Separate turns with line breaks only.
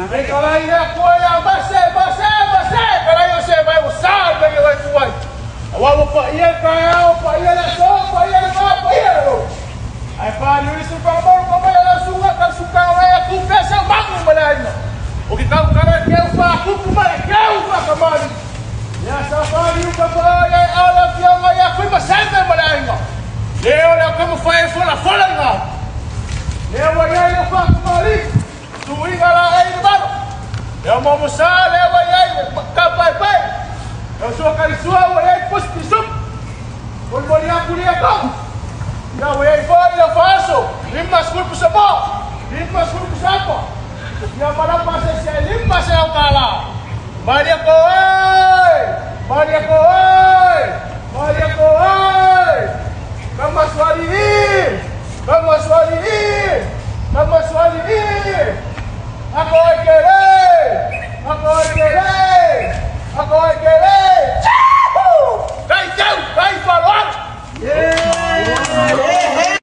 Ai kalai le kua ya mase mase mase kalai o se mai o sa me yo tuai. Awa wa pa ia ka o pa ia le so pa ia le ma pa ia lo. Ai pa ni su pa mo ko mai la sunga ka suka wa ya ku pe sa mangu malaina. O ki kau kara ke u fa ku ku mai ke u fa ka mali. Ya sa fa ni u ka fa ya ala fia nga ya ku ma sende malaina. Leo le ka mo fa e fola fola nga. Leo wa ya le fa ka mali. Tu inga la ei le balo. Leo mo mo sa leo wa ya ka pai pai. Leo sua ka sua wa ya pus pisup. Mon mo ya ku ya ka. Ya wa ya fa ya fa so. Lima skul pu sa mo. Lima skul pu sa po. Ya mala pa se se lima se au kala. Maria ko oi. Maria ko oi. Maria ko oi. Kama swali. Kama swali.